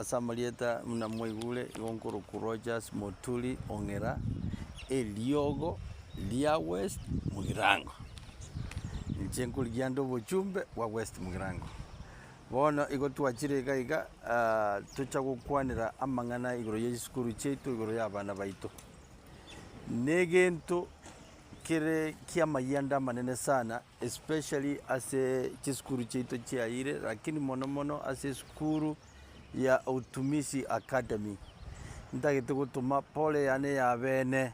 Ase amarieta buna mwaigure, igo nkorokwa Rogers Moturi Ong'era, eriogo ria West Mugirango. Inche nkorigia nde obochumbe bwa West Mugirango. Bono igo twachire iga iga tocha gokwanera amang'ana igoro ya chisukuru chiaito igoro ya abana baito. Na egento kere ki'amayianda amanene sana especially ase chisukuru chiaito chiaiyire lakini mono mono ase esukuru ya Utumishi Academy. Ntagete gotoma pole yane ya beene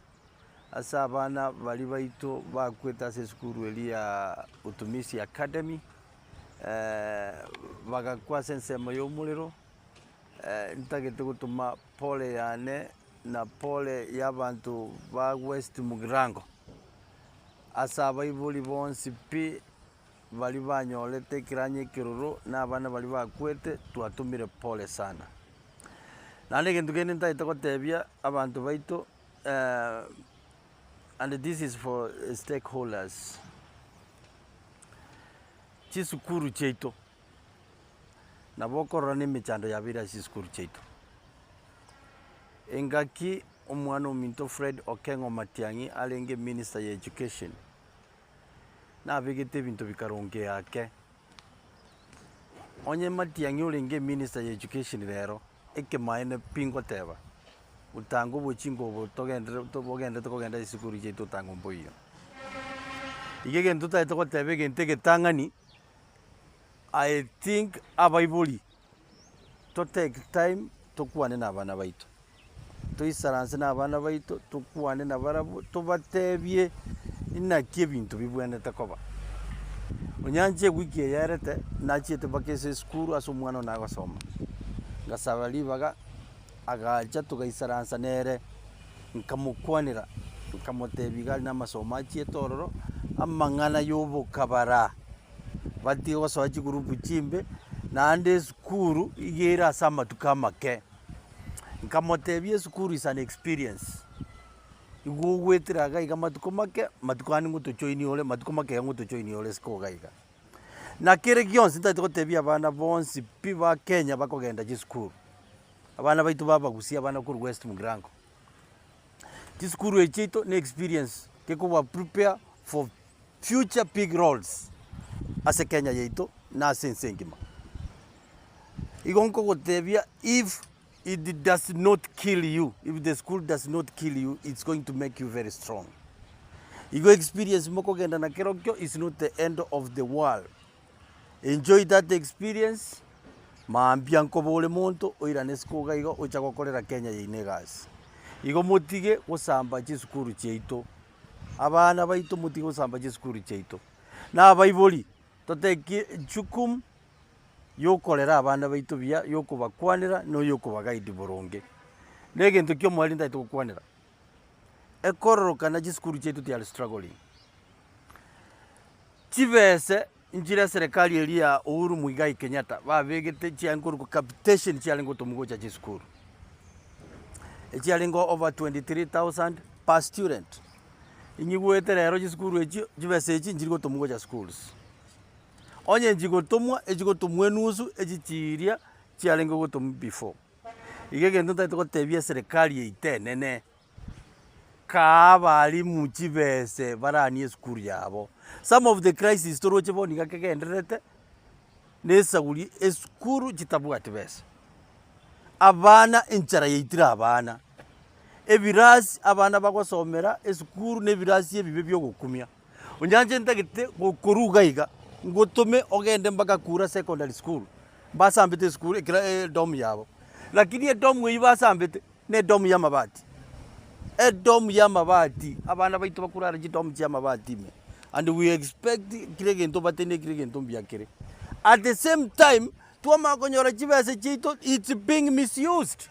ase abana baria baito bakwete ase esukuru eria ya Utumishi Academy, bagakwa ase ensemo ya omorero, ntagete gotoma pole yane na pole ya abanto ba West Mugirango. Ase abaibori bonsi pi baria banyorete ekeranya ekeroro na abana baria bakwete, twatomire pole sana. Naende egento kende ntagete gotebia abanto baito and this is for stakeholders, chisukuru chiaito, nabo okorora na emechando yabeire ase chisukuru chiaito. Engaki omwana ominto Fred Okeng'o Matiang'i arenge minister ya education, nabegete ebinto bikarongea ake. Onye Matiang'i orenge eminister ya education rero, ekemaene pi ngoteba, otanga obochingo obo togenderere bogenderete kogenda ase chisukuru chiaito otanga mboiyo. Iga egento totagete goteba egento egetang'ani, I think abaibori to take time tokwane na abana baito, toisaranse na abana baito, tokwane nabarabwo, tobatebie inaki ebinto bibwenerete koba. Onyanche ewiki eye yaerete, nachiete mpaka ase esukuru ase omwana one agosoma, ngasaba ribaga, agacha togaisaransa nere, nkamokwanera, nkamotebia iga aria na amasomo achiete ororo, amang'ana ya obokabara. Batige gosoa chigurupu chimbe, naende esukuru iga ere ase amatuko amake. Nkamotebia esukuru is an experience, igo ogwetera iga iga amatuko make, matuko ande ngotojoinia ore, matuko make iga ngotojoinia ore isiko iga iga. Na kere gionsi ntagete gotebia abana bonsi pi ba Kenya bakogenda chisukuru, abana baito ba abagusia abana korwa West Mugirango, chisukuru echi chiaito na experience gekoba prepare for future big roles ase Kenya yaito na ase ense engima. Igo nkogotebia if it does not kill you, if the school does not kill you, it's going to make you very strong. Igo experience mokogenda na kerokio is not the end of the world. Enjoy that experience, mambia nkoba ore monto oirane isiko iga iga ocha gokorera Kenya yaino egasi. Igo motige gosamba chisukuru chiaito. Abana baito motige gosamba chisukuru chiaito, na abaibori totake jukumu yokorera abana baito buya, yokobakwanera na oyokobagaidi boronge. Na egento kia omoerio ntagete gokwanera, ekororokana chisukuru chiaito they are struggling. Chibese nchire eserekari eria ya Uhuru Muigai Kenyatta babegete chiarenge korokwa capitation chiarenge gotomwa gocha chisukuru. Echiarenge over 23,000 per student. Inyigwete rero chisukuru echio, chibesa echi nchiri gotomwa gocha schools. Onye nchigotomwa, echigotomwa enusu, echi chiria chiarenge gotomwa before. Iga egento ntagete gotebia eserekari yaito enene, Kaa abalimu chibese baranie esukuru yabo. Some of the crisis toroche bono iga kegendererete, na esaguri esukuru chitabwati besa. Abana enchara yaitire abana, ebirasi abana bagosomera esukuru na ebirasi ebibe bia ogokumia. Onyanche ntagete gokoruga iga, ngotome ogende mpaka Kura secondary school, mbasambete esukuru ekera edom yabo, lakini edom eywo basambete. na edomu y'amabati, edomu y'amabati, abana baito bakorara chidomu chi'amabati ime, and we expect kera egento batende kera egento mbuya kere. At the same time, twamanya konyora chibesa chiaito it's being misused,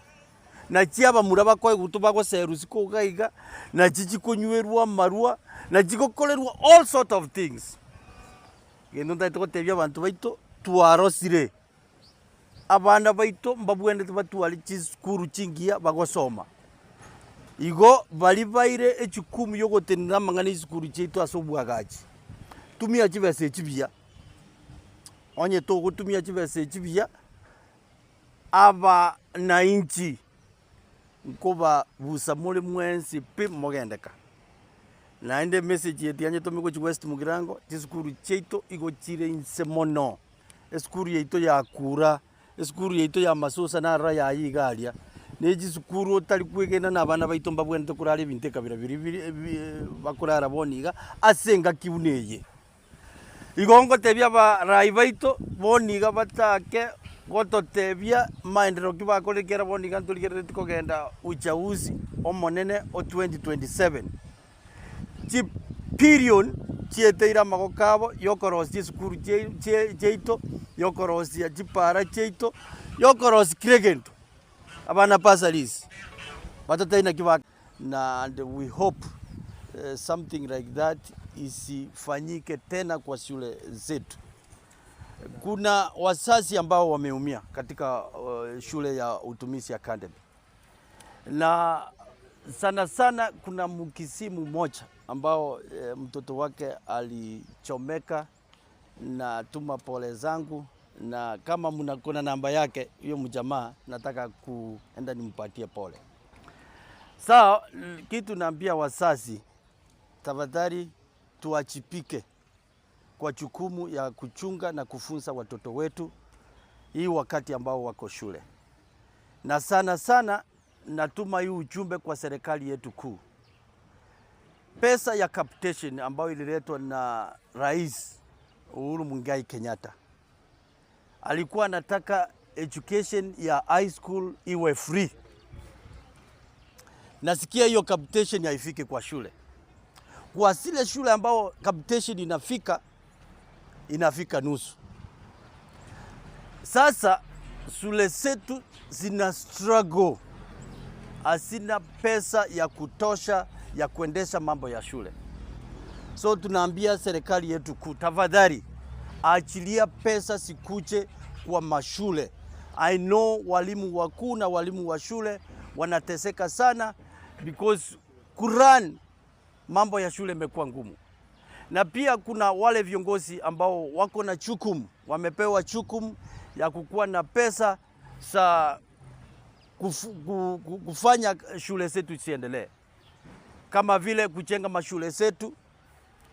nachi abamura bakoegwa tobagoserwa isiko iga iga, nachi chikonywerwa amarwa, nachi chigokorerwa all sort of things. Egento ntagete gotebia abanto baito, twarosire. Abana baito mbabwenerete batware chisukuru chingiya bagosoma. Igo baria baire echukumu yogotenena amang'ana esukuru chiaito ase obwagachi, tumia chibesa echi buya, onye togotumia chibesa echi buya, aba. Nainchi nkobabusa more mwensi pi mogendeka. Naende emessage eye tianyetome gochia West Mugirango, chisukuru chiaito igo chire inse mono. Esukuru yaito ya Kura, esukuru yaito ya Masosa narora yaye iga aria, ne chisukuru otari kwegena na abana baito mbabwenerete korara ebinto ekabira biria bire bi bakorara bono iga, ase engaki buna eye. Igo ngotebia abarai baito bono iga batake gototebia maenderero ki bakorire ekiagera bono iga ntorigerereti kogenda uchaguzi omonene o 2027. Chibillion chieteire amagoko abo yokorosia chisukuru chiai chie chiaito, yokorosia chipara chiaito, yokorosia kera egento. Abana bursaries, batotebie naki ba na and we hope something like that isifanyike tena kwa shule zetu. Kuna wazazi ambao wameumia katika shule ya Utumishi Academy na sana sana kuna mkisii mmoja ambao mtoto wake alichomeka na tuma pole zangu na kama mna kuna namba yake huyo mjamaa nataka kuenda nimpatie pole. Sawa, kitu naambia wazazi, tafadhali tuwajibike kwa jukumu ya kuchunga na kufunza watoto wetu hii wakati ambao wako shule, na sana sana natuma hii ujumbe kwa serikali yetu kuu. Pesa ya capitation ambayo ililetwa na Rais Uhuru Muigai Kenyatta alikuwa anataka education ya high school iwe free. Nasikia hiyo capitation haifiki kwa shule. Kwa zile shule ambao capitation inafika, inafika nusu. Sasa shule zetu zina struggle, hazina pesa ya kutosha ya kuendesha mambo ya shule. So tunaambia serikali yetu kuu, tafadhali achilia pesa sikuje kwa mashule. I know walimu wakuu na walimu wa shule wanateseka sana because kurun mambo ya shule imekuwa ngumu, na pia kuna wale viongozi ambao wako na jukumu, wamepewa jukumu ya kukuwa na pesa za kufanya shule zetu ziendelee, kama vile kujenga mashule zetu,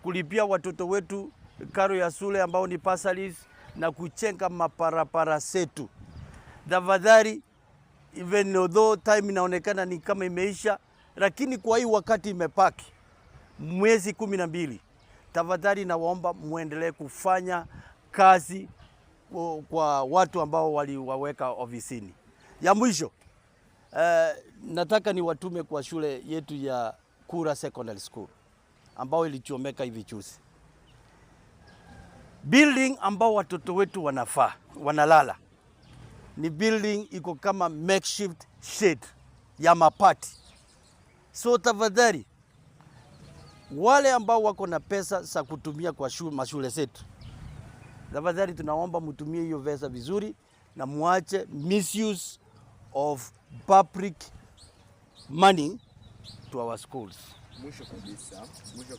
kulipia watoto wetu karo ya shule ambao ni bursaries, na kujenga mabarabara zetu. Tafadhali, even although time inaonekana ni kama imeisha, lakini kwa hii wakati imebaki mwezi 12, tafadhali nawaomba muendelee kufanya kazi kwa watu ambao waliwaweka ofisini. Ya mwisho nataka niwatume kwa shule yetu ya Kura Secondary School ambao ilichomeka hivi juzi. Building ambao watoto wetu wanafaa wanalala ni building iko kama makeshift shed ya mabati. So tafadhali wale ambao wako na pesa za kutumia kwa shule, mashule zetu, tafadhali tunaomba mtumie hiyo pesa vizuri na muache misuse of public money to our schools. Mwisho kabisa, mwisho.